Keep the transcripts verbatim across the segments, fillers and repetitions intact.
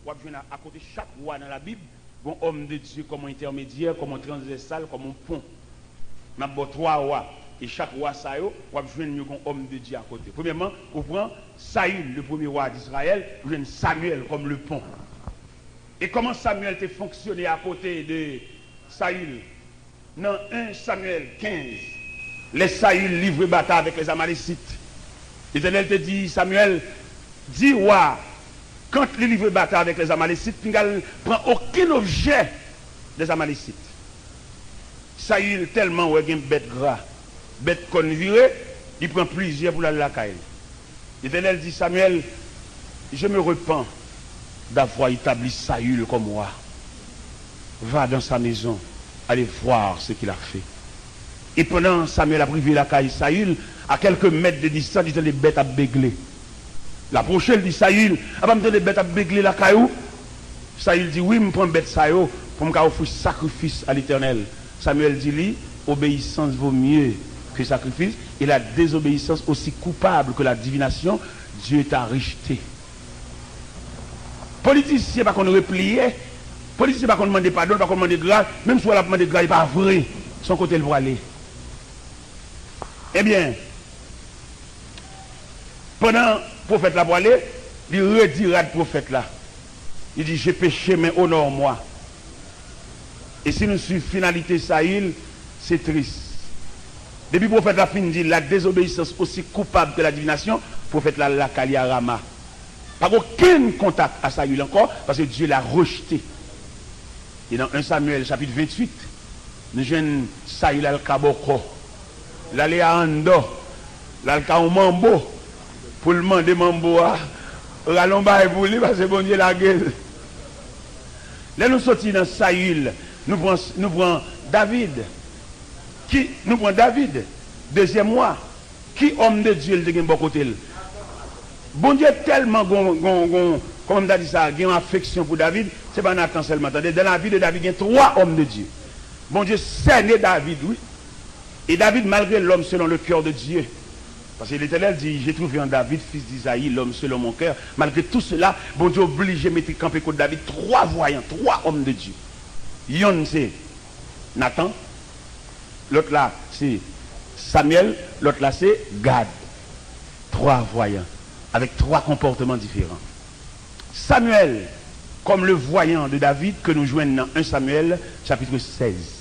W ap jwenn a, akote chak wa nan Labib, gon òm de Dye kòm yon entèmedyè, kòm yon transvèsal, kòm yon pon. M ap ba w twa wa, e chak wa sa yo, w ap jwenn yo gon òm de Dye akote. Premyèman, ou pran Sayil, le premye wa d'Izrayèl, ou jwenn Samyèl kòm le pon. E kòman Samyèl te fonksyone akote de Sayil? Nan en Samyèl kenz, lè Sayil livre batay avèk lèzamalesit, Letènèl te di Samyèl, di wa a, kan li livre batay avèk lèzamalesit, pinga l pran okenn objè lèzamalesit. Sayil tèlman wè gen bèt gra, bèt kòn vire, li pran plizyè pou l al lakay li. Letènèl di Samyèl, je me repens d'avoir établi Saül comme roi. Va dans sa maison, allez voir ce qu'il a fait. E pandan Samyèl ap rive lakay Sayil, a kèlke mèt de distans, li tande bèt ap begle. L apwoche, l di Sayil, apa m tande bèt ap begle lakay ou? Sayil di, wi, m pran bèt sa yo pou m ka ofri sakrifis a Letènèl. Samyèl di li, obéissance vaut mieux que sacrifice, et la désobéissance aussi coupable que la divination, Dieu t'a rejeté. Politisyen pa konn repliye, politisyen pa konn mande padon, pa konn mande gras, menm si w wè l ap mande gras, e pa vre, se yon kote l prale. Ebyen, pandan pwofèt la prale, li redi rad pwofèt la. Li di, j'ai péché, mais honore-moi. E si nou swiv finalite Sayil, se tris. Depi pwofèt la fin di, la désobéissance aussi coupable que la divination, pwofèt la al lakay li a Rama. Pa gen okenn kontak a Sayil ankò, paske Dye l'a rejeté. E nan en Samyèl chapit venntuit, nou jwenn Sayil al ka bòkò. L ale a Andò, l al ka yon manbo pou l mande manbo a rale yon bagay pou li, paske Bondye lage l. Lè nou soti nan Sayil, nou pran, nou pran David. Ki, nou pran David, dezyèm wa. Ki òm de Dye l te gen bò kote l? Bondye tèlman gon, gon, gon, kòman m ta di sa, gen yon afeksyon pou David, se pa Natan sèlman. Tande, dans la vie de David, gen twa òm de Dye. Bondye sène David, wi. E David, malgre l'homme selon le cœur de Dieu, paske Letènèl di, j'ai trouvé en David, fils d'Isaïe, l'homme selon mon cœur. Malgre tout cela, Bondye oblije mete kanpe kot David twa vwayan, twa òm de Dye. Yonn se Natan, lòt la se Samyèl, lòt la se Gad. Twa vwayan, avèk twa konpòtman diferan. Samyèl kòm le voyant de David ke nou jwenn nan en Samyèl chapit sèz.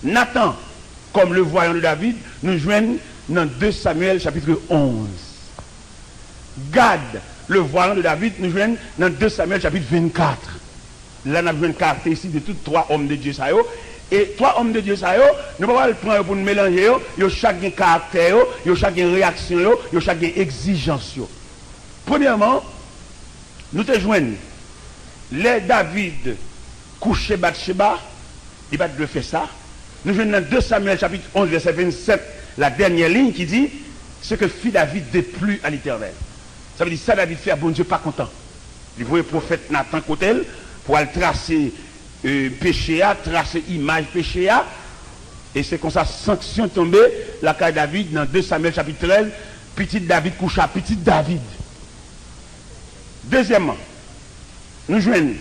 Natan kòm le voyant de David, nou jwenn nan de Samyèl chapit onz. Gad, le voyant de David, nou jwenn nan de Samyèl chapit vennkat. La n ap jwenn karakteristik de tout twa òm de Dye sa yo. E twa òm de Dye sa yo, nou pa pral pran yo pou n melanje yo. Yo chak gen karaktè yo, yo chak gen reyaksyon yo, yo chak gen egzijans yo. Premyèman, nou te jwenn lè David kouche Batcheba, li pa t dwe fè sa. Nou jwenn nan de Samyèl chapit onz vèsè vennsèt, la dènyè liy ki di, ce que fit David déplut à l'Éternel. Sa vle di sa David fè a, Bondye pa kontan. Li voye pwofèt Natan kote l pou al trase, e, peche a, trase imaj peche a. E se konsa sanksyon tonbe lakay David nan de Samyèl chapit trèz, pitit David kouche a pitit David. Dezyèmman, nou jwenn,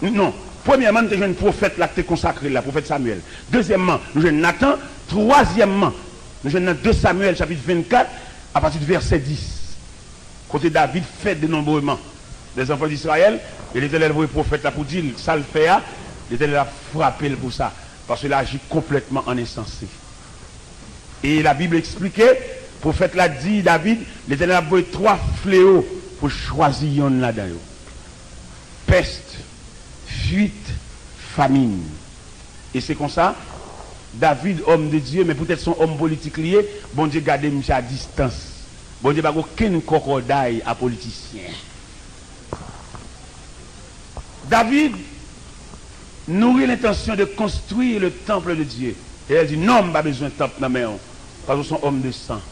non, premyèman, nou te jwenn pwofèt la ki te konsakre l la, pwofèt Samyèl. Dezyèmman, nou jwenn Natan. Twazyèmman, nou jwenn nan de Samyèl chapit vennkat, apati de vèsè dis, kote David fè denonbreman dèzanfan d'Izrayèl, e Letènèl voye pwofèt la pou di l sa l fè a, Letènèl ap frape l pou sa, paske l aji konplètman an ensanse. E Labib eksplike, pwofèt la di David, Letènèl ap voye twa fleo pou chwazi yonn ladan yo. Pèst, fuit, famin. E se konsa, David, òm de Dye, men poutèt se yon òm politik li ye, Bondye gade misye a distans. Bondye pa gen okenn kòkòday a politisyen. David nourrit l'intention de construire le temple de Dieu. E l di, non, m pa bezwen tanp nan men w, paske w se yon òm de san.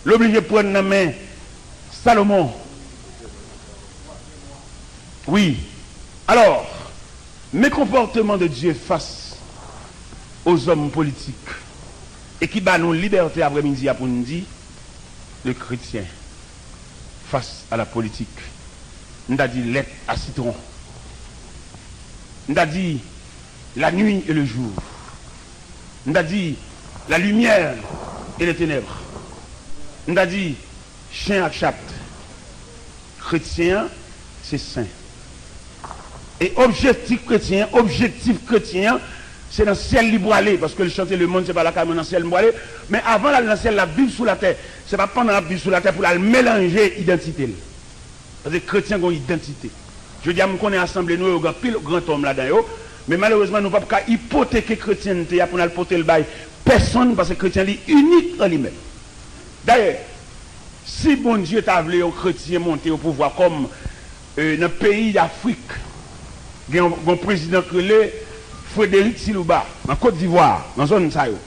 L oblije pran nan men Salomon. Wi. Alò, men konpòteman de Dye fas o zòm politik, e ki ba nou libète aprèmidi a pou n di, le chrétien face à la politique. M ta di lèt a sitwon. M ta di la nuit et le jour. M ta di la lumière et les ténèbres. M ta di chen ak chat. Kretyen an, se sen. E objektif kretyen an, objektif kretyen an, se nan syèl li pwale, paske l chante, le monde, c'est pas la kay mwen, nan syèl m pwale. Men avan l al nan syèl, l ap viv sou latè. Se pa pandan l ap viv sou latè pou l al melanje idantite l. Paske kretyen gen yon idantite. Jodi a, m konnen asanble nou yo gen anpil grantòm ladan yo, men malerezman, nou p ap ka ipoteke kretyente a pou n al pote l bay pèsonn, paske kretyen li inik an li menm. Dayè, si Bondye ta vle yon kretyen monte o pouvwa kòm, e, nan peyi Afrik, gen yon, gen yon prezidan k rele Frederick Chiluba, nan Kot Divwa, nan zòn sa yo.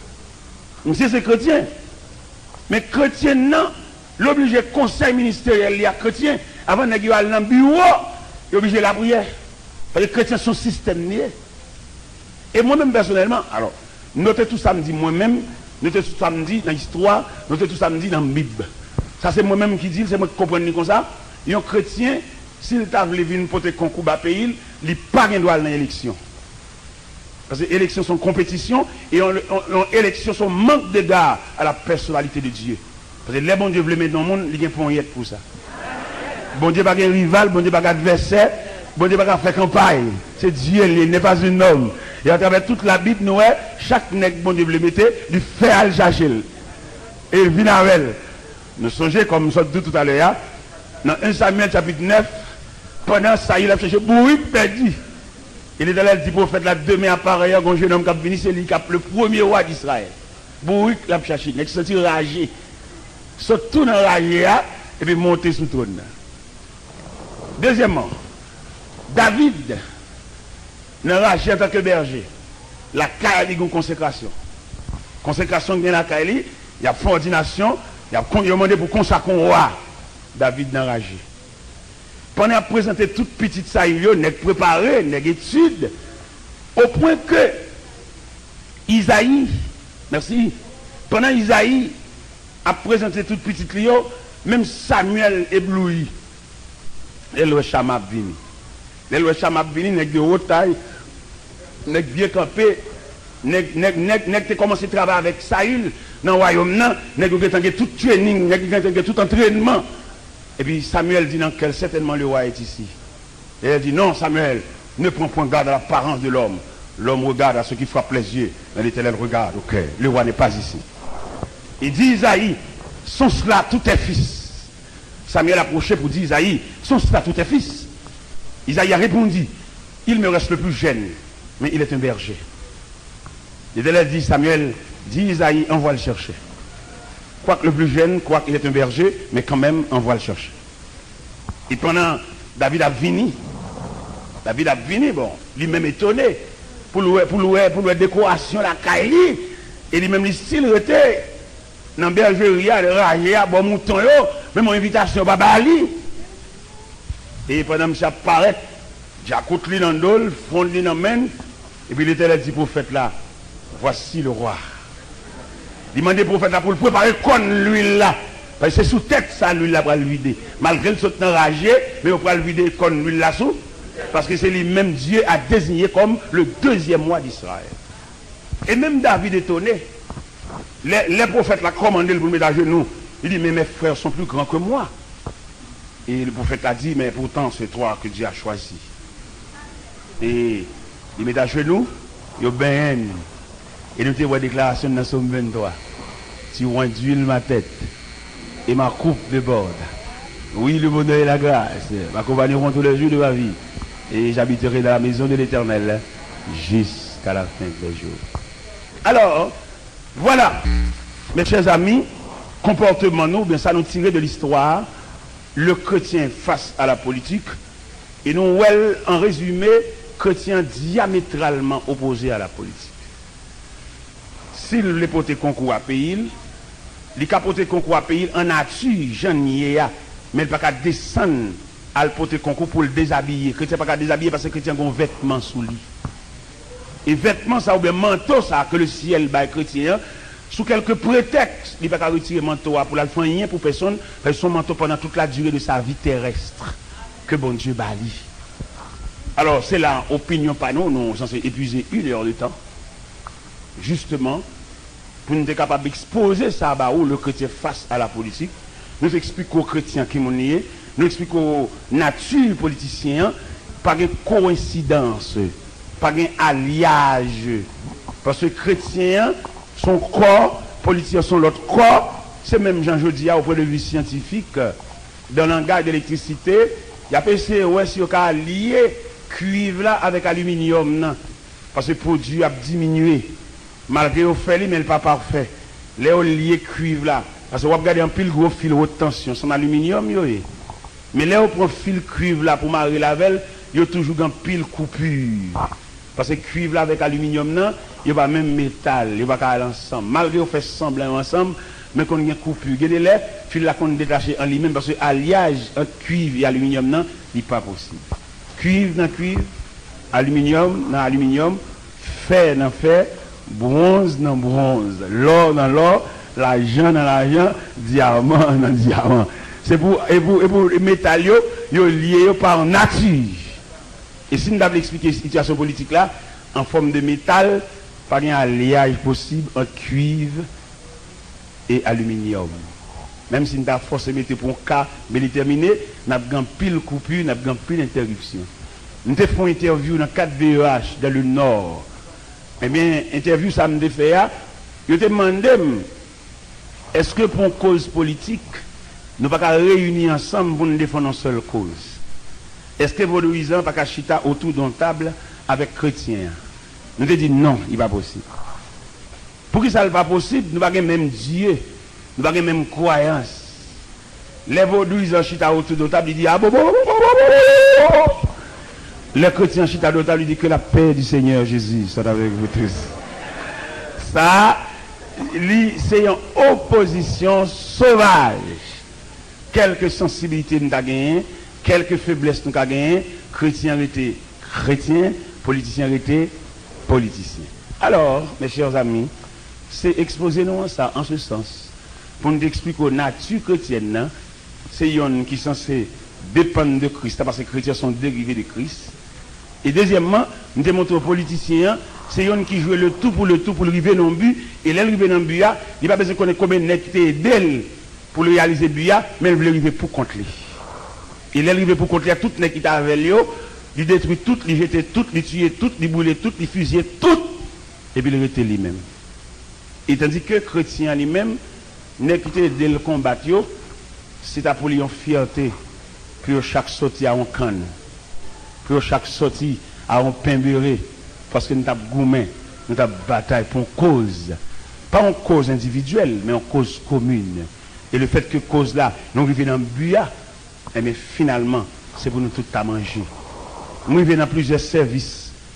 Misye se kretyen. Men kretyen nan, l oblije konsèy ministeryèl li a kretyen, avan nèg yo al nan biwo, yo oblije lapriyè. Paske kretyen se yon sistèm li ye. E mwen menm pèsonèlman, alò, note tou sa m di mwen menm, note tou sa m di nan istwa, note tou sa m di nan Bib. Sa se mwen menm ki di l, se mwen ki konprann li konsa. Yon kretyen, si l ta vle vin pote konkou ba peyi l, li pa gen dwa al nan eleksyon. Paske eleksyon se yon konpetisyon, e yon, yon, yon eleksyon se yon mank dega a la pèsonalite de Dye. Paske lè Bondye vle mete yon moun, li gen ponyèt pou sa. Bondye pa gen rival, Bondye pa gen advèsè, Bondye pa ka fè kanpay. Se Dye l ye, il n'est pas un homme. E atravè tout Labib, nou wè, chak nèg Bondye vle mete, li fè al chache l. E l vin avè l. Nou sonje, kòm m sot di w toutalè a, nan en Samyèl chapit nèf, pandan Sayil ap chache bourik pèdi, e Letènèl di pwofèt la, demen a parèy an, gon jennonm k ap vini, se li k ap le premye wa d Izrayèl. Bourik l ap chache, nèg santi raje. Sot tou nan raje a, epi monte sou twòn nan. Dezyèmman, David, nan raje antanke bèje, lakay li gen konsekrasyon. Konsekrasyon gen lakay li, y ap fè òdinasyon, y ap kon-, yo mande pou konsakre yon wa. David nan raje. Pandan y ap prezante tout pitit Sayil yo, nèg prepare, nèg etid, o pwen ke Izayi, mèsi, pandan Izayi ap prezante tout pitit li yo, menm Samyèl eblouyi. Lè l wè Chama ap vini. Lè l wè Chama ap vini, nèg de wo tay, nèg byen kanpe, nèg, nèg, nèg, nèg te kòmanse travay avèk Sayil nan wayòm nan, nèg yo gentan gen tout training, nèg yo gentan gen tout antrènman. Epi Samyèl di nan kè l, certainement le roi est ici. Et elle dit, non, Samuel, ne prends point garde à l'apparence de l'homme. L'homme regarde à ce qui frappe les yeux, mais l'Éternel regarde au cœur. Le roi n'est pas ici. Il dit, Isaïe, sont cela tous tes fils? Samuel approchait pour dire, Isaïe, sont cela tous tes fils? Isaïe a répondu, il me reste le plus jeune, mais il est un berger. L'Éternel dit, Samuel, dis Isaïe, envoie le chercher. Quoique le plus jeune, quoique il est un berger, mais quand même, envoie le chercher. E pandan David ap vini, David ap vini, bon, li menm etone pou l wè, pou l wè, pou l wè dekorasyon lakay li, e li menm li still rete nan bèjeri a, raje a, bò mouton yo, menm yon envitasyon yo pa ba li. E pandan misye ap parèt, djakout li nan do l, fwonn li nan men l, epi Letènèl di pwofèt la, voici le roi. Li mande pwofèt la pou l prepare kòn lwil la. Paske se sou tèt sa lwil la pral vide. Malgre l sot nan raje, men yo pral vide kòn lwil la sou. Paske se li menm Dieu a désigné comme le deuxième roi d'Israël. E menm David etone. Lè, lè pwofèt la kòmande l pou l met ajenou, li di, mais mes frères sont plus grands que moi. Et le prophète a dit, mais pourtant, c'est toi que Dieu a choisi. E li met ajenou, yo benyen l. E nou te wè deklarasyon nan Sòm venntwa. Tu induis ma tête, et ma coupe déborde. Oui, le bonheur et la grâce m'accompagneront tous les jours de ma vie, et j'habiterai dans la maison de l'Éternel jusqu'à la fin des jours. Alors, voilà, mes chers amis, konpòteman nou, oubyen sa nou tire de listwa, le chrétien face à la politique, e nou wè l an rezime, kretyen an dyametralman opoze a la politik. Si l vle pote konkou a peyi l, li ka pote konkou a peyi l an nati, jan l ye a, men l pa ka desann al pote konkou pou l dezabiye. Kretyen pa ka dezabiye paske kretyen gen yon vètman sou li. E vètman sa oubyen manto sa ke le syèl bay kretyen an, sou kèlke pretèks, li pa ka retire manto a pou l al fè anyen pou pèsonn, paske se yon manto pandan tout la dire de sa vi terèstre. ke Bondye ba li. Alò, se la opinyon pa nou, nou sanse epuize une heure de temps, jisteman, pou n te kapab ekspoze sa ba ou, le chrétien face à la politique. Nou te eksplike w kretyen ki moun li ye, nou eksplike w nati politisyen an, pa gen kowensidans, pa gen alyaj. Paske kretyen an, se yon kò, politisyen an, se yon lòt kò, se menm jan jodi a, o pwen de vi syantifik, dans langage d'électricité, y ap eseye wè si yo ka lye kwiv la avèk aliminyòm nan. Paske pwodui ap diminye. Malgre yo fè li, men l pa pafè. Lè yo lye kwiv la, paske w ap gade anpil gwo fil wot tansyon, se nan aliminyòm yo ye. Men lè yo pran fil kwiv la pou mare l avè l, yo toujou gen anpil koupi. Paske kwiv la avèk aliminyòm nan, yo pa menm metal, yo pa ka al ansanm. Malgre yo fè sanblan yo ansanm, men konn gen koupi. Gen de lè, fil la konn detache an li menm, paske alyaj ant kwiv e aliminyòm nan, li pa posib. Kwiv nan kwiv, aliminyòm nan aliminyòm, fè nan fè, bwonz nan bwonz, lò nan lò, lajan nan lajan, dyaman nan dyaman. Se pou, e pou, e pou metal yo, yo lye yo pa nati. E si n ta vle eksplike sitiyasyon politik la, an fòm de metal, pa gen alyaj posib ant kwiv e aliminyòm. Menm si n ta fòse mete pou yon ka byen detèmine, n ap gen anpil koupi, n ap gen anpil entèripsyon. M te fè yon entèvyou nan kad V E H dans le Nord. Ebyen, entèvyou sa m te fè a, yo te mande m, èske pou yon koz politik, nou pa ka reyini ansanm pou n defann yon sèl koz? Èske vodouyizan pa ka chita otou d yon tab avèk kretyen an? Nou te di non, li pa posib. Poukisa l pa posib? Nou pa gen menm Dye, nou pa gen menm kwayans. Lè vodouyizan chita otou d yon tab, li di, abobobobobobobobo. Lè kretyen an chita d yon tab, li di, que la paix du Seigneur Jésus soit avec vous tous. Sa, li se yon opozisyon sovaj. Kèlke sansibilite nou ta genyen, kèlke feblès nou ka genyen, kretyen rete kretyen, politisyen rete politisyen. Alò, mes chers amis, se ekspoze nou an sa, an se sans, pou n te eksplike w nati kretyèn nan, se yonn ki sanse depann de Kris la, paske kretyen se yon derive de Kris. E dezyèmman, m te montre w politisyen an, se yonn ki jwe le tout pou le tout pou l rive nan yon bi, e lè l rive nan bi a, li pa bezwen konnen konbyen nèg ki te ede l pou l reyalize bi a, men l vle rive pou kont li. E lè l rive pou kont li a, tout nèg ki t avè l yo, li detwi tout, li jete tout, li tiye tout, li boule tout, li fizye tout, epi l rete li menm. E tandike kretyen an li menm, nèg ki te ede l konbat yo, se ta pou li yon fyète pou yo chak sòti a yon kann, pou yo chak sòti a yon pen bere, paske nou t ap goumen, nou t ap batay pou yon koz. Pa yon koz endividyèl, men yon koz komin. E lefètke koz la, nou rive nan bi a, ebyen, finalman, se pou nou tout ta manje. M rive nan plizyè sèvis,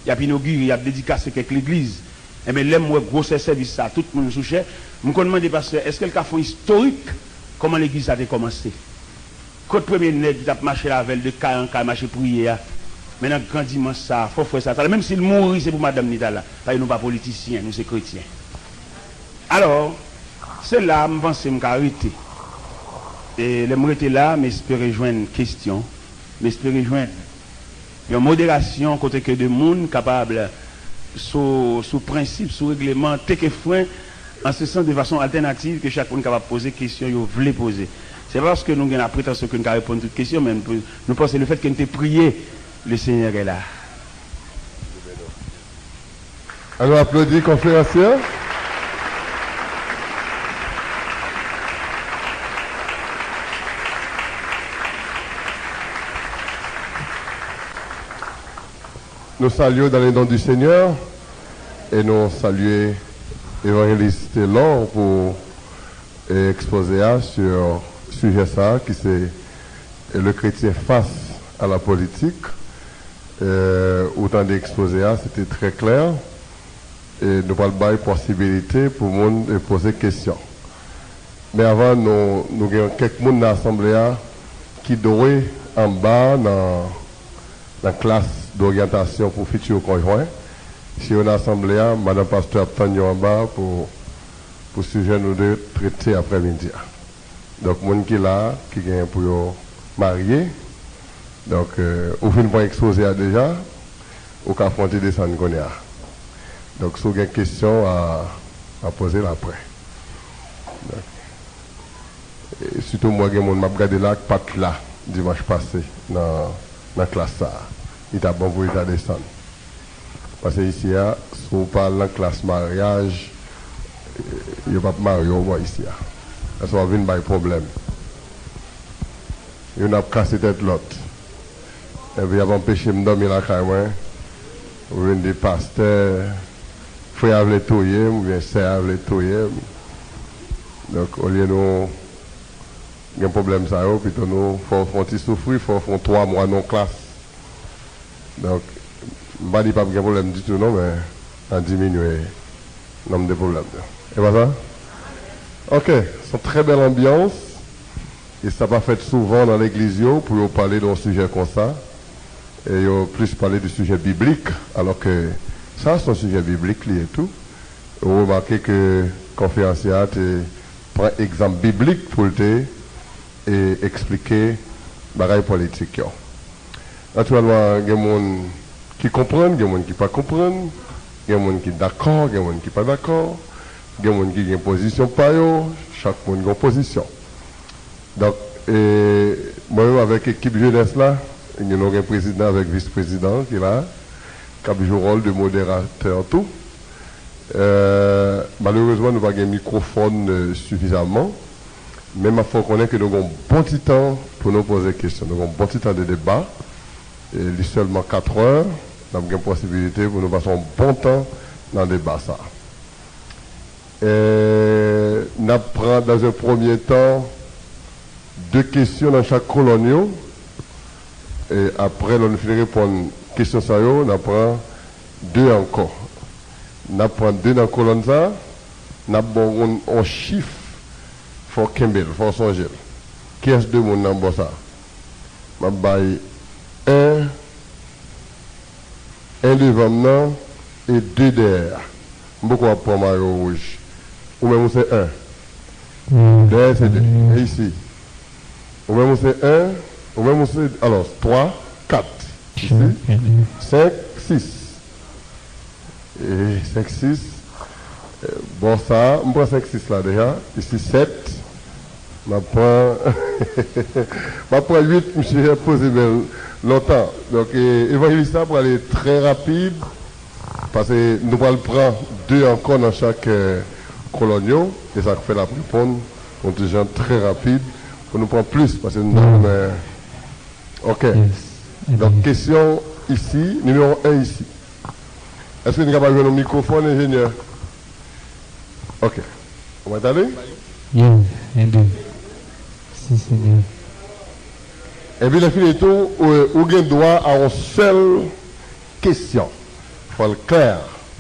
y ap inogire, y ap dedikase kèk legliz. Ebyen, lè m wè gwosè sèvis sa, tout moun sou chè, m konn mande pastè, èske l ka fè yon istorik kòman legliz sa te kòmanse? Kot premye nèg ki t ap mache l avè l de kay an kay, mache priye a? Men nan gran dimanch sa, fò frè sa, talè, menm si l mouri, se pou madanm li t al la. Paske nou pa politisyen, nou se kretyen. Alò, se la m panse m ka rete. E lè m rete la, m espere jwenn kesyon, m espere jwenn yon moderasyon kote ke de moun kapab, sou, sou prensip, sou regleman, teke fren, an se sans, de fason altènativ, ke chak moun kapab poze kesyon yo vle poze. Se pa paske nou gen lapretansyon ke n ka reponn tout kesyon, men nou, nou panse lefètke n te priye, le Seigneur est là. Ann nou aplodi konferansyè. Nou salye w dans le nom du Seigneur e nou salye Evangeliste Telor pou, e, ekspoze a sur sijè sa a ki se, e, le chrétien face à la politique. E, ou tande ekspoze a, se te trè klè. E nou pral bay posibilite pou moun, e, poze kesyon. Men avan, nou, nou gen kèk moun nan asanble a ki dwe anba nan, nan klas doryantasyon pou fiti konjwen. Si yo nan asanble a, madanm pastè ap tann yo anba pou, pou sijè nou dwe trete aprèmidi a. Donk, moun ki la, ki gen pou yo marye, Donk, euh, ou fin pran ekspoze a deja, ou ka fè yon ti desann kounye a. Donk, si w gen kesyon, a, a poze l apre. Donk, e sitou mwen gen moun m ap gade la k pa t la dimanch pase nan, nan klas sa a. Li ta bon pou li ta desann. Paske isi a, si w pa al nan klas maryaj, yo p ap marye w bò isi a. Paske w ap vin bay pwoblèm. Youn ap kase tèt lòt. Epi y ap anpeche m dòmi lakay mwen. Ou vin di pastè, frè a vle touye m, oubyen sè a vle touye m. Donk, olye nou gen pwoblèm sa yo, pito nou fè w fè yon ti soufri, fè w fè yon twa mwa nan yon klas. Donk, m pa di p ap gen pwoblèm ditou non, men n a diminye nonb de pwoblèm yo. E pa sa? Ok, se yon trè bèl anbyans. E sa pa fèt souvan nan legliz yo pou yo pale de yon sijè konsa. E yo plis pale de sijè biblik, alò ke sa se yon sijè biblik li ye tou. Ou remake ke konferansye a te pran egzanp biblik pou l te, e, eksplike bagay politik yo. Natirèlman, gen moun ki konprann, gen moun ki pa konprann, gen moun ki dakò, gen moun ki pa dakò, gen moun ki gen pozisyon pa yo, chak moun gen pozisyon. Donk, e, mwen menm avèk ekip jenès la, nou gen prezidan avèk vis prezidan ki la, k ap jwe wòl de moderatè tou. Euh, malerezman, nou pa gen mikwofòn, euh, sifizaman, men m ap fè w konnen ke nou gen yon bon ti tan pou nou poze kesyon. Nou gen yon bon ti tan de deba. E li sèlman katrè, n ap gen posibilite pou nou pase yon bon tan nan deba sa. E n ap pran, dans un premier temps, de kesyon nan chak kolòn yo. E apre, lè nou fin reponn kesyon sa yo, n ap pran de ankò. N ap pran de nan kolòn sa, n ap ba w yon, yon chif, fò w kenbe l, fò w sonje l. Kiyès de moun nan bò sa? M ap bay en, en devan m nan e de dèyè a. M poko ap pran mayo wouj. Ou menm ou se en. Dèyè se de. E isi? Ou menm ou se en. Ou menm ou se, alò, twa, kat. Isi? Senk, sis. E senk, sis. E, bò sa, m pran senk, sis la deja. Isi, sèt. M ap pran, m ap pran uit, misye poze men l lontan. Donk, e, evanjelis la prale trè rapid, paske nou pral pran de ankò nan chak, e, kolòn yo, e sa k fè l ap reponn yon ti jan trè rapid, pou nou pran plis, paske nou nan, men, ok. Donk, kesyon isi, nimewo en isi. Èske nou kapab jwenn yon mikwofòn, enjenyè? Ok. Ou mèt ale? Yes, en de. Si, Senyè. Epi lè fini tou, ou, ou gen dwa a yon sèl kesyon. Fò l klè.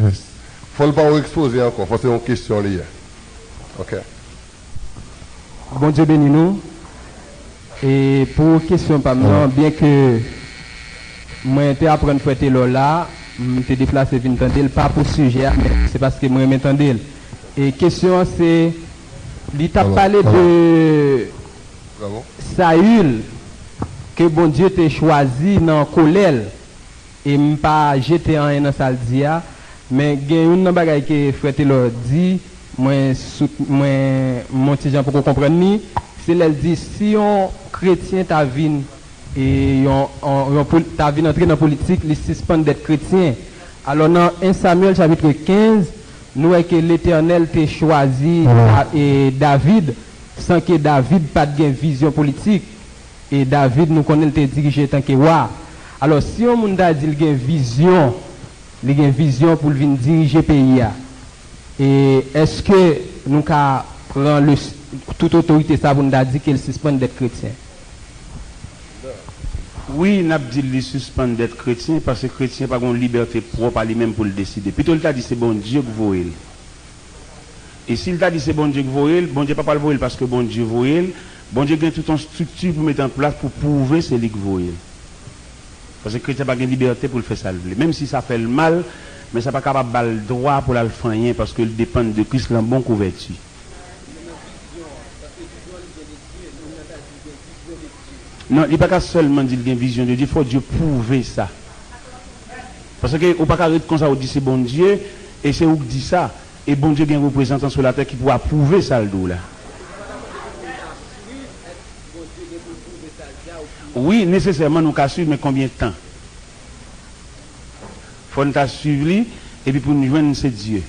Yes. Fò l pa yon ekspoze ankò, fò se yon kesyon li ye. Ok. Bondye beni nou. E pou kesyon pa m nan, byenke mwen te aprann frè Telò la, m te deplase vin tande l, pa pou sijè a, men se paske mwen renmen tande l. E kesyon an se, li t ap pale de Sayil, ke Bondye te chwazi nan kolè l. E m pa jete anyen nan sa l di a, men gen youn nan bagay ke frè Telò di, mwen sout-, mwen, m on ti jan poko konprann li, se lè l di si yon kretyen ta vin, e yon, yon, yon pol-, ta vin antre nan politik, li sispann dèt kretyen. Alò, nan en Samyèl chapit kenz, nou wè ke Letènèl te chwazi Da-, e David, san ke David pa t gen vizyon politik. E David, nou konnen l te dirije tanke wa. Alò, si yon moun ta di l gen vizyon, li gen vizyon pou l vin dirije peyi a, e èske nou ka pran le, tout otorite sa pou n ta di ke l sispann dèt kretyen? Wi, n ap di l li sispann dèt kretyen, paske kretyen pa gen yon libète pwòp a li menm pou l deside. Pito l ta di se Bondye k voye l. E si l ta di se Bondye k voye l, Bondye pa pral voye l paske Bondye voye l. Bondye gen tout yon estrikti pou mete an plas pou pwouve se li k voye l. Paske kretyen pa gen libète pou l fè sa l vle. Menm si sa fè l mal, men sa pa kapab ba l dwa pou l al fè anyen paske l depann de Kris lan bon kouvèti. Nan vizyon an, paske vizyon an li vyen de Dye, moun nan ta di l gen vizyon de Dye. Non, li pa ka sèlman di l gen vizyon de Dye, fò Dye pwouve sa. Paske ou pa ka ret konsa, ou di se Bondye, e se ou k di sa, e Bondye gen reprezantan sou latè ki pou apwouve sa l di w la. Wi, nesesèman nou ka swiv, men konbyen tan? Fò n ta swiv li, epi pou n jwenn se Dye.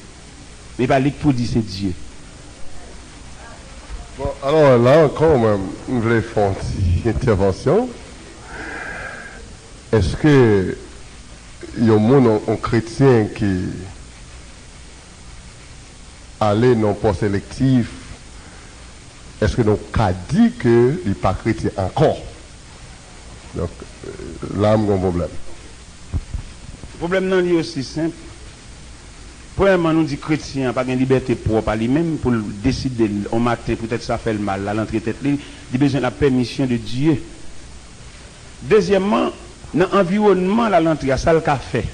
Men pa li k pou di se Dye. Bon, alò la ankò, mwen, m vle fè yon ti entèvansyon. Èske yon moun, yon, yon kretyen ki ale nan pòs elektif, èske nou ka di ke li pa kretyen ankò? Donk, la m gen yon pwoblèm. Pwoblèm nan li osi senp. Premyèman, nou di kretyen an pa gen libète pwòp a li menm pou l deside l, yon maten, poutèt sa fè l mal, l al antre tèt li, li bezwen lapèmisyon de Dye. Dezyèmman, nan anviwònman l al antre a, sa l ka fè.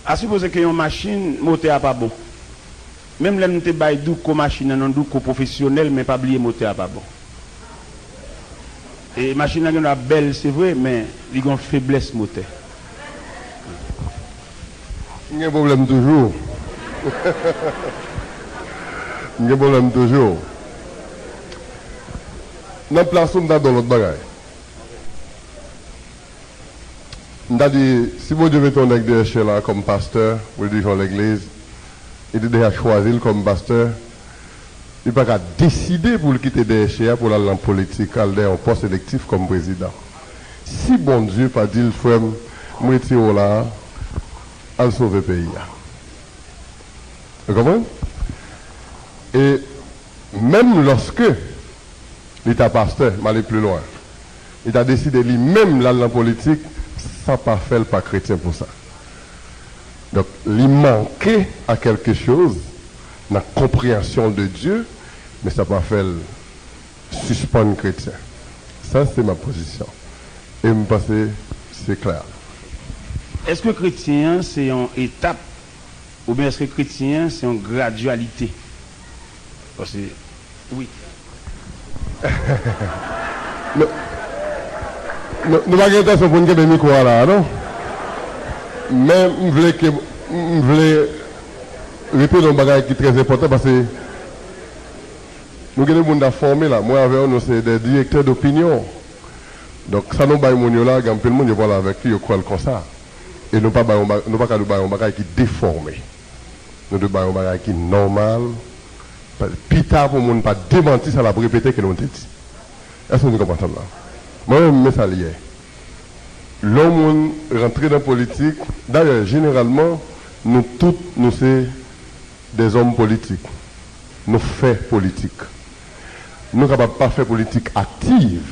A sipoze ke yon machin, motè a pa bon. Menm lè m te bay douko machin nan, nan douko pwofesyonèl, men pa bliye motè a pa bon. E machin nan gendwa bèl, se vre, men li gen yon feblès motè. M gen pwoblèm toujou. M gen pwoblèm toujou. Nan plas ou, m ta di yon lòt bagay. M ta di, si Bondye mete yon nèg dèyè chè la kòm pastè, pou l dirije yon legliz, li te deja chwazi l kòm pastè, li pa ka deside pou l kite dèyè chè a pou l al nan politik, al dèyè yon pòs elektif kòm prezidan. Si Bondye pa di l, frè m, m retire w la a, al sove peyi a. Ou konprann? E menm lòske li ta pastè, m ale pli lwen, li ta deside li menm l al nan politik, sa pa fè l pa kretyen pou sa. Donk, li manke a kèlke choz nan konpreyansyon l de Dye, men sa pa fè l sispann kretyen. Sa, se ma pozisyon. E m panse se klè. Èske kretyen an se yon etap oubyen èske kretyen an se yon gradyalite? Paske, wi. Nou, nou, nou pa gen entansyon pou n kenbe mikwo a la a, non. Men m vle ke, m vle rete nan yon bagay ki trè enpòtan, paske nou gen de moun n ap fòme la. Mwen avè w, nou se de direktè dopinyon. Donk, sa nou bay moun yo la, gen anpil moun, yo pale avèk li, yo kwè l konsa. E nou pa bay yon ba-, nou pa ka dwe bay yon bagay ki defòme. Nou dwe bay yon bagay ki nòmal. Pita pou moun pa demanti sa l ap repete ke nou te di. Èske nou konprann sa m la? Mwen menm, men sa l ye. Lè yon moun rantre nan politik, dayè, jeneralman, nou tout, nou se dèzòm politik. Nou fè politik. Nou kapab pa fè politik aktiv,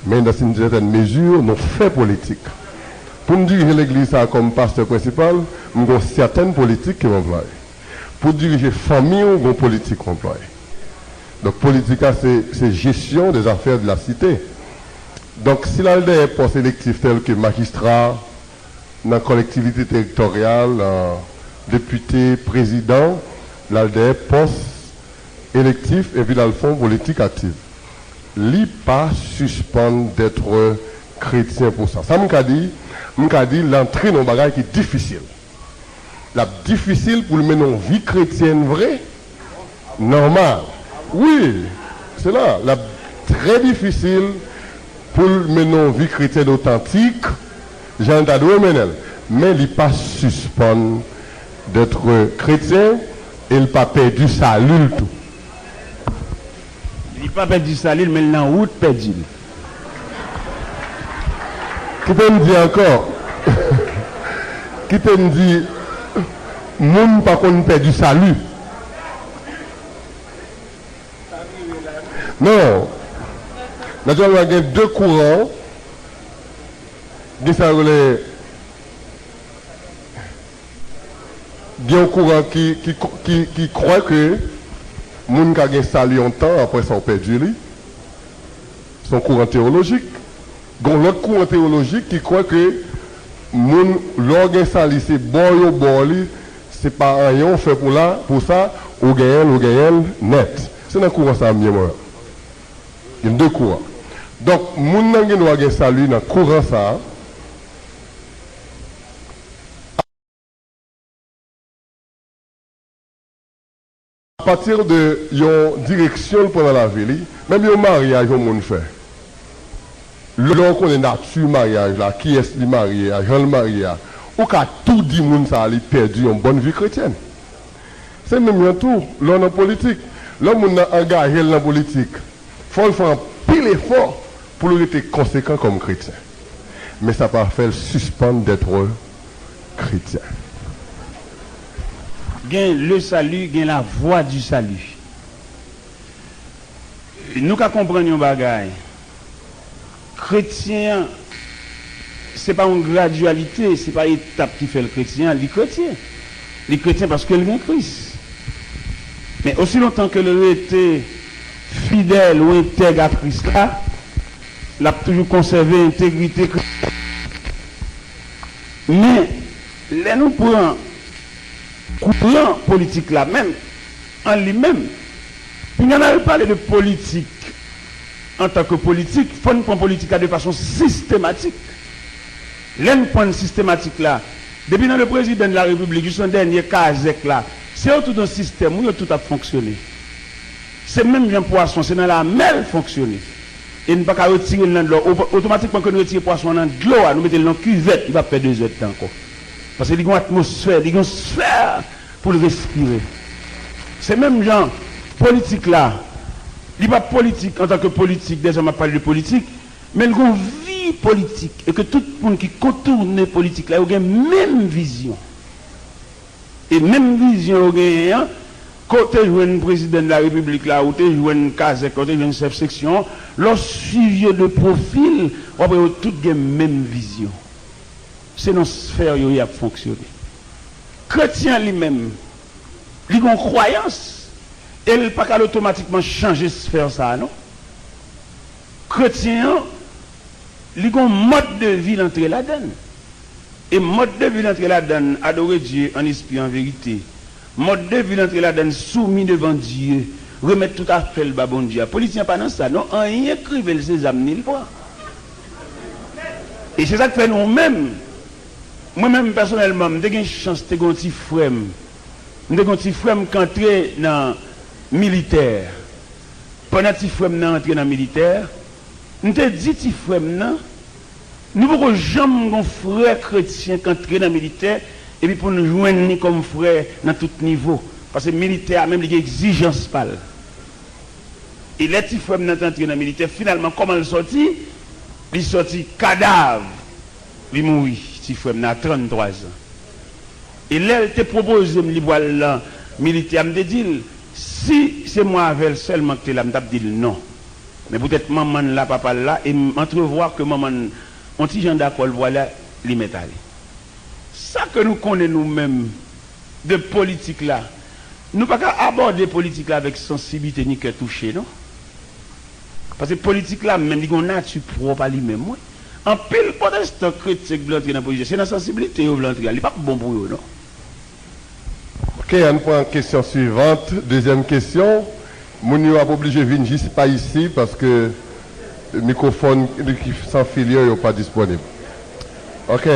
men dans une certaine mesure, nou fè politik. Pou m dirije legliz sa a kòm pastè prensipal, m gen yon sètèn politik ke m anplwaye. Pou dirije fanmi w, gen yon politik w anplwaye. Donk, politik la, se, se gestion des affaires de la cité. Donk, si l al dèyè pòs elektif tèl ke majistra, nan kolektivite teritoryal, depite, prezidan, l al dèyè pòs elektif epi l al fè yon politik aktiv. Li pa sispann d'être kretyen pou sa. Sa m ka di, m ka di l antre nan yon bagay ki difisil. L ap difisil pou l mennen yon vi kretyèn vre, nòmal. Wi, se la, l ap trè difisil pou l mennen yon vi kretyèn otantik, jan l ta dwe mennen l. Men li pa sispann d'être kretyen e l pa pèdi sali l tou. Li pa pèdi sali l, men l nan wout pèdi l. Kite m di ankò. Kite m di, moun pa konn pèdi sali. Non. Natirèlman, gen de kouran. Gen sa yo rele, gen yon kouran ki, ki, ki, ki kwè ke moun ka gen sali yon tan, apre sa w pèdi li. Se yon kouran teyolojik. Gen yon lòt kouran teyolojik ki kwè ke moun, lè w gen sali, se ba w yo ba w li, se pa anyen w fè pou la, pou sa, ou genyen l, ou genyen l nèt. Se nan kouran sa a m ye mwen. Gen de kouran. Donk, moun nan gen dwa gen sali nan kouran sa a. Apati de yon direksyon l pran nan lavi li, menm yon maryaj yon moun fè, lè w konnen nati maryaj la, kiyès li marye a, jan l marye a, ou ka tou di moun sa a li pèdi yon bòn vi kretyèn. Se menm jan tou, lè w nan politik, lè moun nan angaje l nan politik, fò l fè anpil efò pou l rete konsekan kòm kretyen. Men sa pa fè l sispann d'être kretyen. Gen le salut, gen la voie du salut. Nou ka konprann yon bagay. Kretyen an, se pa yon gradyalite, se pa etap ki fè l kretyen, li kretyen. Li kretyen paske l gen Kris. Men osi lontan ke l rete fidèl ou entèg a Kris la, l ap toujou konsève entegrite Kris. Men, lè nou pran kouran politik la menm, an li menm, pou n al pale de politik antanke politik, fò n pran politik la de fason sistematik. Lè n pran sistematik la, depi nan le prezidan de la repiblik jis nan dènye kazèk la, se yo tout yon sistèm wi, yo tout ap fonksyone. Se menm jan pwason, se nan lamè l fonksyone. E n pa ka retire l nan dlo. Otomatikman ke nou retire pwason an nan dlo a, nou mete l nan kivèt, li p ap fè de zèdtan ankò. Paske li gen yon atmosfè, li gen yon sfè pou l respire. Se menm jan politik la, li pa politik antanke politik, dèzòm ap pale de politik, men l gen yon vi politik e ke tout moun ki kontounen politik la, yo gen menm vizyon. E menm vizyon yo genyen an, ke w te jwenn prezidan de la repiblik la, ou te jwenn kazèk la, ou te jwenn chèf seksyon an, lè w swiv yo de pwofil, w ap wè yo tout gen menm vizyon. Se nan sfè yo y ap fonksyone. Kretyen an li menm, li gen yon kwayans e l pa ka otomatikman chanje sfè sa a non. Kretyen an, li gen yon mòd de vi l antre ladan l. E mòd de vi l antre ladan l, adore Dye an espri an verite. Mòd de vi l antre ladan l, soumi devan Dye, remèt tout afè l ba Bondye a. Politik an pa nan sa non, anyen k rive l se zam ni l pran. E se sa k fè nou menm, mwen menm pèsonèlman, m te gen chans te gen yon ti frè m. M te gen yon ti frè m k antre nan militè. Pandan ti frè m nan antre nan militè, m te di ti frè m nan, nou poko janm gon frè kretyen k antre nan militè epi pou n jwenn li kòm frè nan tout nivo. Paske militè a menm li gen egzijans pa l. E lè ti frè m nan te antre nan militè, finalman kòman l sòti? Li sòti kadav. Li mouri, ti frè m nan a tranntwa zan. E lè l te pwopoze m li pral nan militè a, m te di l, si se mwen avè l sèlman k te la, m t ap di l non. Men poutèt manman l la, papa l la, e m antrevwa ke manman l on ti jan dakò l pwale, li mèt ale. Sa ke nou konnen nou menm de politik la, nou pa ka abòde politik la avèk sansiblite ni kè touche non. Paske politik la menm li gen yon nati pwòp a li menm wi. Anpil pwotestan kretyen k vle antre nan politik se nan sansiblite yo vle antre a, li p ap bon pou yo non. Ok, ann pran kesyon swivant, dezyèm kesyon. Moun yo ap oblije vin jis pa isi paske mikwofòn ki san fil yo, yo pa disponib. Ok,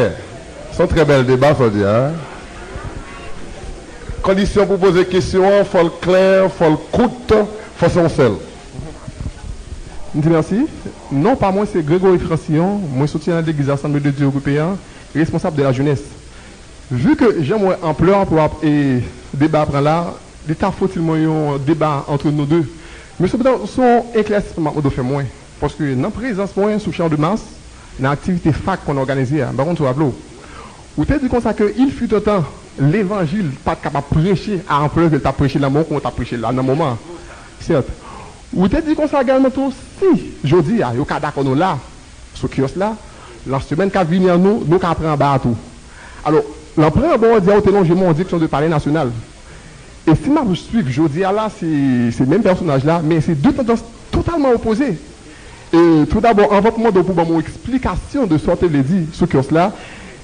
se yon trè bèl deba sa w di a. Kondisyon pou poze kesyon an, fò l klè, fò l kout, fò se yon sèl. M di mèsi. Non pa mwen se Gregory Francillon, mwen soti nan legliz Assemblée de Dieu Européen, responsab de la jeunesse. Vu ke jan m wè anplè pou ap e deba a pran la, li ta fotil mwen yon deba entre nous deux. Men sepandan, se yon eklèsisman m ap mande w fè mwen. Paske nan prezans mwen sou Champ de Mars, nan aktivite fak konn òganize a, m pa konn si w raple w. Ou te di konsa ke il fut un temps, levanjil pa t kapab preche a anplè ke l t ap preche nan moman kounye a w t ap preche la nan moman an. Sèt. Ou te di konsa egalman tou, si jodi a yo ka dakò nou la, sou kiyòs la, nan semèn k ap vini an nou, nou ka pran anba a tou. Alò, nan pran anba w di a, ou te lonje men w an direksyon de Palè Nasyonal. E si n ap swiv jodi a la, se, se menm pèsonaj la, men se de tandans totalman opoze. E toudabò, anvan pou mande w pou ban m yon eksplikasyon de sa w te vle di sou kiyòs la,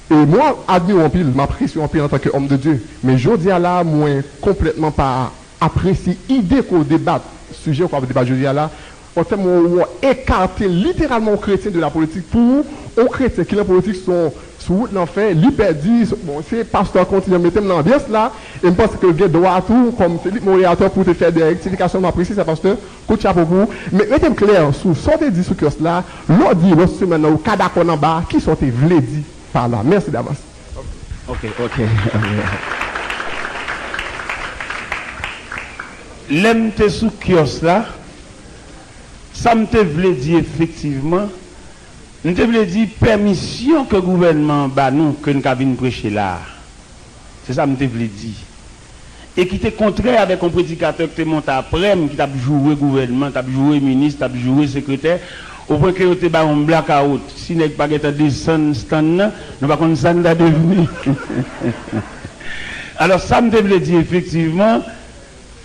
e mwen admire w anpil, m apresye w anpil antanke homme de Dieu, men jodi a la, mwen konplètman pa apresye ide ke w debat, sijè ke w ap debat jodi a la, Pòtè mwen ou ekate literalman yon kretyen de la politik. Pou ou, yon kretyen ki nan politik se yon sou wout lanfè, li pèdi, bon, se pastè a kontinye mete m nan anbyans la, e m panse ke l gen dwa tou, kòm se li k moderatè pou te fè de rektifikasyon, m apresye sa, pastè, kout chapo pou ou. Men rete m klè sou sa w te di sou kyòs la, lè w di lòt semèn nan ou ka dakò nan ba, kisa w te vle di pa la? Mèsi davans. Ok, ok, ok. Lè m te sou kyòs la, sa m te vle di efektivman, m te vle di pèmisyon ke gouvènman an ba nou, ke n ka vin preche la a. Se sa m te vle di. E ki te kontrè avèk yon predikatè ki te monte aprè m, ki t ap joure gouvènman, t ap joure minis, t ap joure sekretè, opwen ke yo te ba yon blakawout. Si nèg pa gentan desann stand nan, nou pa konn sa n ta devni. Alò, sa m te vle di efektivman,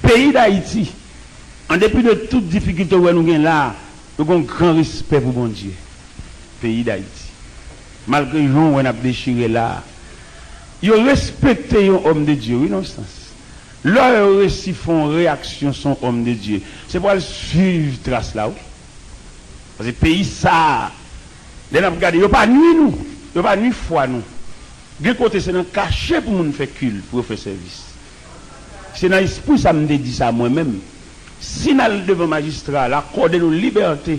peyi Dayiti, an depi de tout difikilte ou wè nou gen la a, nou gen yon gran respè pou Bondye. Peyi Dayiti. Malgre jan w wè n ap dechire la a, yo respekte yon òm de Dye, wi, nan yon sans. Lè yo resi fè yon reyaksyon sou yon òm de Dye, se pou al swiv tras la, wi. Paske peyi sa a, lè n ap gade, yo pa nwi nou, yo pa nwi fwa nou. Gen kote se nan kache pou moun fè kilt, pou yo fè sèvis. Se nan espri sa m te di sa mwen menm. Si n al devan majistra a, l akòde nou libète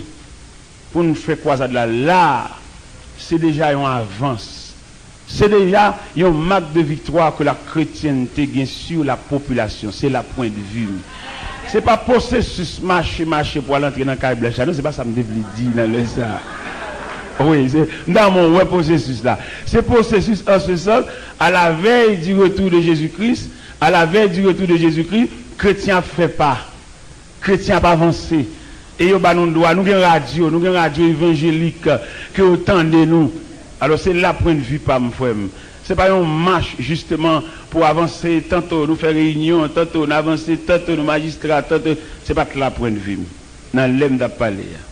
pou n fè kwazad la la a, se deja yon avans. Se deja yon mak de viktwa ke la kretyènte gen sur la popilasyon. Se la pwendvi m. Se pa pwosesis mache, mache pou al antre nan kay blanch la, non, se pa sa m te vle di nan lè sa a. Wi, se, m ta renmen w wè pwosesis la. Se pwosesis an se sans, à la veille du retour de Jésus-Christ, à la veille du retour de Jésus-Christ, kretyen ap fè pa. Kretyen ap avanse. E yo ba nou dwa, nou gen radyo, nou gen radyo evanjelik, ke yo tande nou. Alò, se la pwendvi pa m, frè m. Se pa yon mach, jisteman, pou avanse, tanto nou fè reyinyon, tanto n avanse, tanto nou majistra, tanto, se pa t la pwendvi m, nan lè m t ap pale a.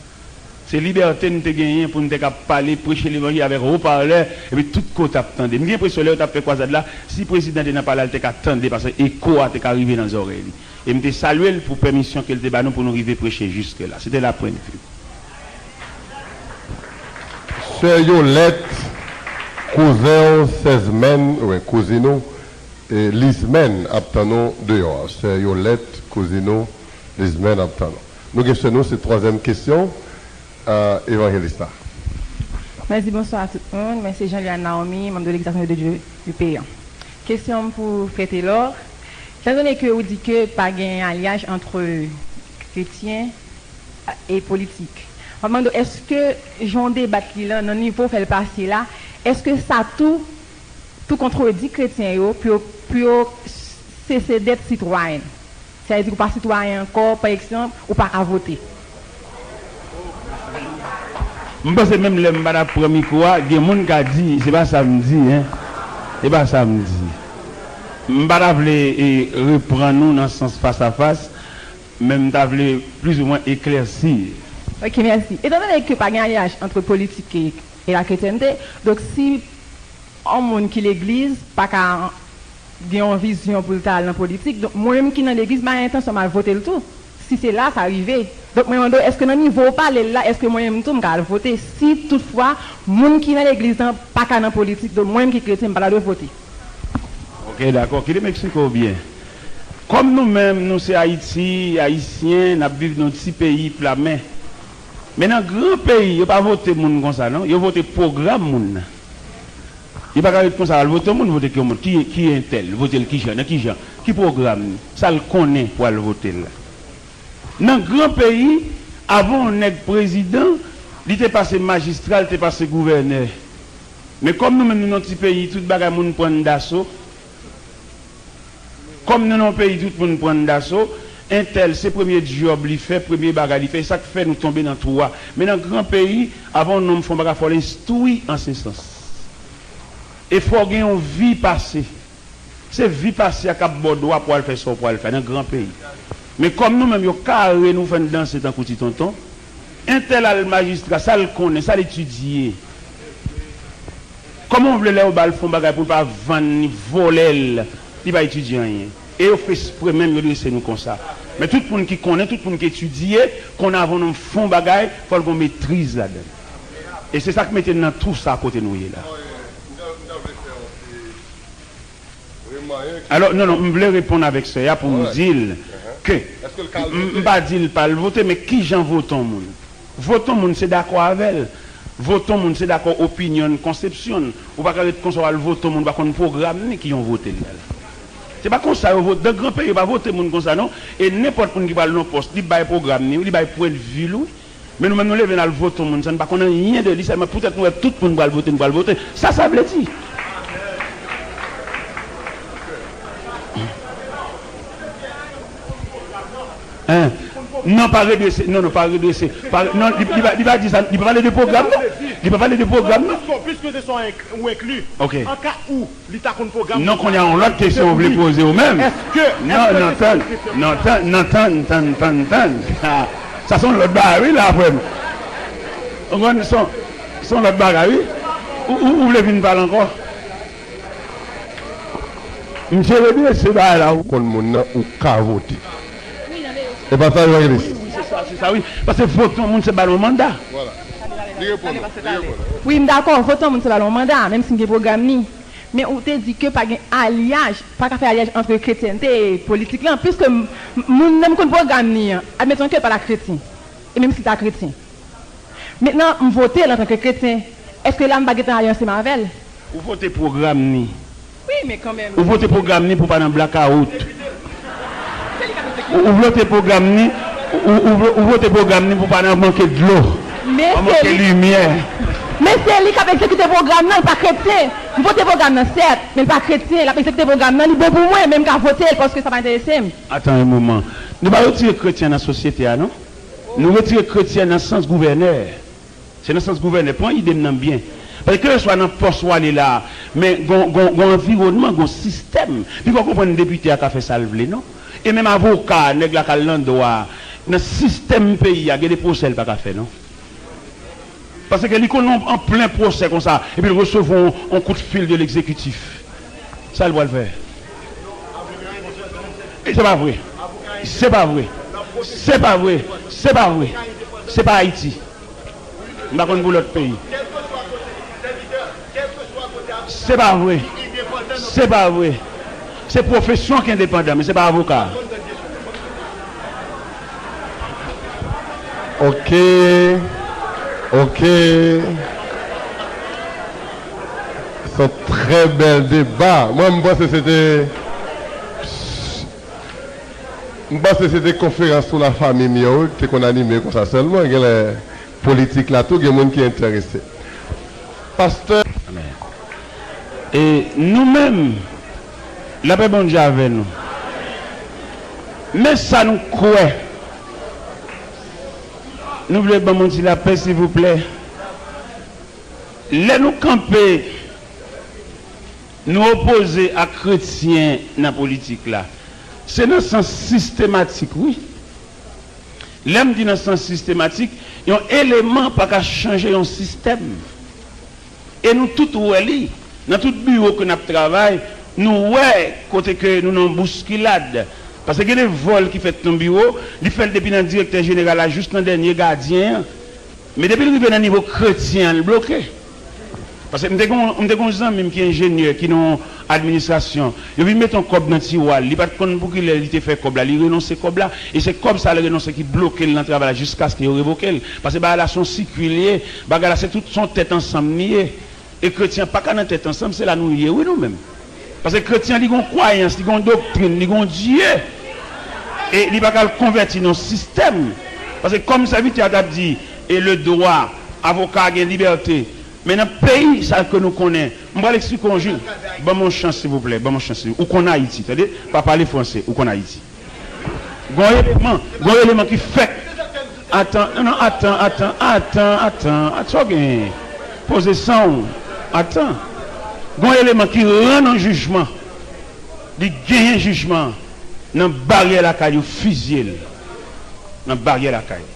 Se libète n te genyen pou n te ka pale, preche levanjil avèk wopalè, epi tout kote ap tande. M gen enpresyon lè yo t ap fè kwazad la, si prezidan te nan palè a, l te ka tande, paske eko a te ka rive nan zòrèy li. E m te salye l pou pèmisyon ke l te ba nou pou nou rive preche jiske la. Se te la pwendvi. Sè Yolèt, kouzen w, sèzmèn, wi, kouzin ou, e, Lizmèn ap tann ou deyò a. Sè Yolèt, kouzin ou, Lizmèn ap tann ou. Nou gen sè nou, se twazyèm kesyon, euh, evanjelis la. Mèsi, bonswa tout moun. Mwen se Jean Liane Naomi, manm de Legliz Assemblée de Dieu du Péan. Kesyon m pou Frè Telor. Etandone ke ou di ke pa gen alyaj antre kretyen e politik, m ap mande w, èske jan w debat li lan, nan nivo w fè l pase la, èske sa tou tou kontredi kretyen yo pou yo, pou yo sese dèt sitwayen. Sa vle di ou pa sitwayen ankò, pa egzanp, ou pa ka vote. M panse menm lè m pa t ap pran mikwo a, gen moun ka di, se pa sa m di, en. Se pa sa m di. M pa ta vle, e, reprann ou nan sans fas a fas, men m ta vle plizoumwen eklèsi. Ok, mèsi. Etandone ke pa gen alyaj antre politik e, e la kretyènte, donk si yon moun ki legliz pa ka gen yon vizyon pou l ta al nan politik, donk mwen menm ki nan legliz, m pa gen entansyon m al vote l tou. Si se la, sa rive. Donk mwen mande w, èske nan nivo w pale l la, èske mwen menm tou m ka al vote? Si toutfwa, moun ki nan legliz lan pa ka nan politik, donk mwen menm ki kretyen, m pa ta dwe vote. Ok, dakò. Kite m eksplike w byen. Kòm nou menm, nou se Ayiti, Ayisyen, n ap viv nan yon ti peyi pla men. Men nan gran peyi, yo pa vote moun konsa, non. Yo vote pwogram moun nan. Li pa ka ret konsa, al vote yon moun, vote ki yon moun, ki, ki entèl, vote l kijan, nan kijan, ki pwogram li, sa l konnen pou al vote l la. Nan gran peyi, avan yon nèg prezidan, li te pase majistra, li te pase gouvènè. Men kòm nou menm nou nan ti peyi, tout bagay moun pran n daso, Kòm nou nan yon peyi tout moun pran n daso, entèl se premye djòb li fè, premye bagay li fè, e sa k fè nou tonbe nan twou a. Men nan gran peyi, avan yon nonm fè yon bagay, fò l enstwi an se sans. E fò w gen yon vi pase. Se vi pase a k ap ba w dwa pou w al fè sa w pral fè nan gran peyi. Men kòm nou menm yo kare nou, fè n danse tankou ti tonton, entèl al majistra, sa l konnen, sa l etidye. Kòman w vle lè yo ba l fè yon bagay pou l pa vann li, vòlè l, li pa etidye anyen? E yo fè espre menm yo drese nou konsa. Men tout moun ki konnen, tout moun ki etidye, konn avan nou fè yon bagay, fò l gen metriz ladan l. E se sa k mete n nan twou sa kote nou ye la. Alò, non, non, m vle reponn avèk sè a pou m di l ke m, m pa di l pa al vote, men kijan vote yon moun? Vote yon moun, se dakò avè l. Vote yon moun, se dakò opinyon l, konsepsyon l. Ou pa ka ret konsa w al vote yon moun, ou pa konn pwogram ni ki yon vote l la. Se pa konsa yo vote. Nan gran peyi, yo pa vote moun konsa, non. E nenpòt moun ki pral nan pòs, li bay pwogram ni, li bay pwendvi l, wi. Men nou menm, nou leve n al vote yon moun, sa n pa konn anyen de li, sèlman poutèt nou wè tout moun pral vote, nou pral vote. Sa sa vle di? Hein? Non, pa redrese. Non, non, pa redrese. Pa, non, li, li, pa, li pa di sa. Li pa pale de pwogram, non. Li pa pale de pwogram, non. Piske se son ou enkli. Ok. An ka ou, li ta konn pwogram. Non, kounye a, yon lòt kesyon ou vle poze ou menm. Èske, non, èske non, tann, non, tann, non, tann, tann, tann, tann. Ah, sa se yon lòt bagay, wi, la, frè m. Ou konn, se yon, se yon lòt bagay, wi. Ou, ou, ou vle vin pale ankò? Misye redrese bagay la, ou konn moun nan, ou ka vote. E pa sa yo rele. Wi, wi, se sa, se sa, wi. Paske vote yon moun, se ba l yon manda. Vwala. Li reponn ou, li reponn ou. Wi, m dakò, vote yon moun, se ba l yon manda, menm si m gen pwogram ni. Men ou te di ke pa gen alyaj, pa ka fè alyaj ant kretyènte e politik lan, piske m, m, moun nan m konn pwogram ni an, admeton ke l pa ta kretyen, e menm si l ta kretyen. Mentnan, m vote l antanke kretyen. Èske la m pa gentan ale ansanm avè l? Ou vote pwogram ni. Wi, men kanmenm. Ou vote pwogram ni pou pa nan blakawout. Ou, ou vote pwogram ni, ou, ou, ou vote pwogram ni pou pa nan manke dlo, pa manke limyè. Men se li k ap egzekite pwogram nan, li pa kretyen. M vote pwogram nan, sèt, men li pa kretyen, l ap egzekite pwogram nan, li bon pou mwen, men m ka vote l paske sa pa enterese m. Atan yon moman. Nou pa retire kretyen nan sosyete a, non. Nou retire kretyen nan sans gouvènè. Se nan sans gouvènè. Pran ide m nan byen. Paske kèlkeswa nan pòs ou ale la, men gon, gon, gon anviwònman, gon sistèm. Li pa konprann depite a ka fè sa l vle, non. E menm avoka, nèg la k al nan dwa, nan sistèm peyi a, gen de pwosè l pa ka fè, non. Paske li konn an, an plen pwosè konsa, epi l resevwa yon, yon kout fil de legzekitif. Sa l pral fè? E se pa vre. Se pa vre. Se pa vre. Se pa vre. Se pa Ayiti. M pa konn pou lòt peyi. Se pa vre. Se pa vre. Se pwofesyon ki endepandan, men se pa avoka. Ok. Ok. Se yon trè bèl deba. Mwen, m panse se te, m panse se te konferans sou lafanmi m yo wi, ki te konn anime konsa sèlman. Genlè politik la tou, gen moun ki enterese. Pastè. Amèn. E nou menm, lapè Bondye avè nou. Men sa nou kwè. Nou vle ban m yon ti lapè, silvouplè. Lè nou kanpe, nou opoze ak kretyen nan politik la. Se nan sans sistematik, wi. Lè m di nan sans sistematik, yon eleman pa ka chanje yon sistèm. E nou tout wè li. Nan tout biwo ke n ap travay, nou wè kote ke nou nan yon bouskilad. Paske gen de vòl ki fèt nan biwo, li fè l depi nan direktè jeneral la jis nan dènye gadyen an. Men depi l rive nan nivo kretyen an, l bloke. Paske m te gen, m te gen yon zanmi m ki enjenyè, ki nan yon administrasyon. Yo vin mete yon kòb nan tiwa l. Li pa t konn pou kilè li te fè kòb la. Li renonse kòb la. E se kòb sa l renonse ki bloke l nan travay la jiskaske yo revoke l. Paske bagay la se yon sikui l ye. Bagay la se tout, se yon tèt ansanm li ye. E kretyen pa ka nan tèt ansanm, se la nou ye, wi, nou menm. Paske kretyen, li gon kwayans, li gon doktrin, li gon Dye. E li pa ka al konvèti nan sistèm. Paske kòm sèvitè a t ap di, e le dwa, avoka gen libète. Men nan peyi sa ke nou konnen, m pral eksplike w yon jou. Ban m yon chans, silvouplè, ban m yon chans. Ou konn Ayiti, tande? Pa pale franse, ou konn Ayiti. Gon eleman, gon eleman ki fèk. Atan, non, non, atan, atan, atan, atan, atan, sa w gen? Poze san w. Atan. Gon eleman ki rann yon jijman. Li genyen jijman an. Nan baryè lakay ou, fizye l. Nan baryè lakay ou.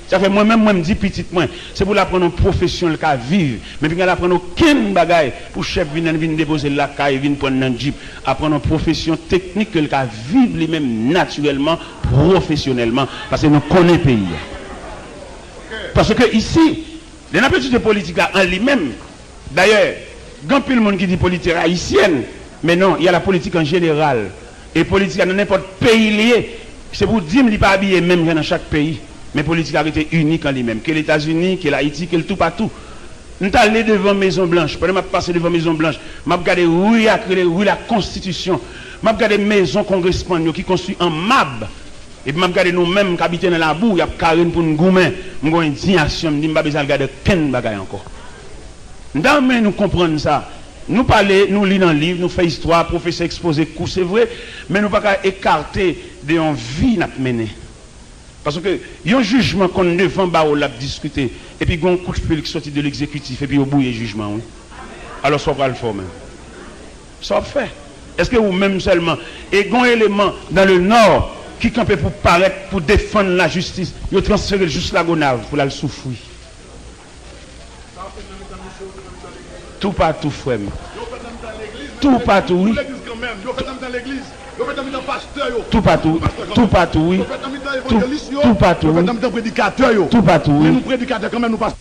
Sa fè mwen menm, mwen m di pitit mwen, se pou l aprann yon pwofesyon l ka viv. Men pinga l aprann okenn bagay pou chèf vin, vin depoze l lakay, vin pran l nan djip. Aprann yon pwofesyon teknik ke l ka viv li menm natirèlman, pwofesyonèlman, paske nou konnen peyi a. Paske isi, lè n ap etidye politik la an li menm, dayè, gen anpil moun ki di politik ayisyèn, men non, y a la politik an jeneral. E politik la nan nenpòt peyi li ye, se pou di m li pa abiye menm jan nan chak peyi. Men politik la rete inik an li menm. Ke l Etazini, ke l Ayiti, ke l toupatou. M t ale devan Mezon Blanch. Pandan m ap pase devan Mezon Blanch, m ap gade ri a k rele ri Lakonstitisyon. M ap gade mezon kongresmann yo ki konstwi an mab. Epi m ap gade nou menm k abite nan labou, y ap kare n pou n goumen. M gen yon endiyasyon, m di m pa bezwen al gade okenn bagay ankò. M ta renmen nou konprann sa. Nou pale, nou li nan liv, nou fè istwa, pwofesè ekspoze kou, se vre, men nou pa ka ekate de yon vi n ap mennen. Paske yon jijman konn devan bawo l ap diskite, epi gen yon kout fil ki soti de legzekitif, epi yo bwouye jijman an, wi. Alò, sa w pral fè w menm? Sa w ap fè? Èske ou menm sèlman? E gen yon eleman dans le Nord ki kanpe pou parèt, pou defann lajistis, yo transfere l jis Lagonav pou l al soufri. Toupatou, frè m. Toupatou, wi. Toupatou, toupatou, wi. Tou-, toupatou, wi. Toupatou, wi.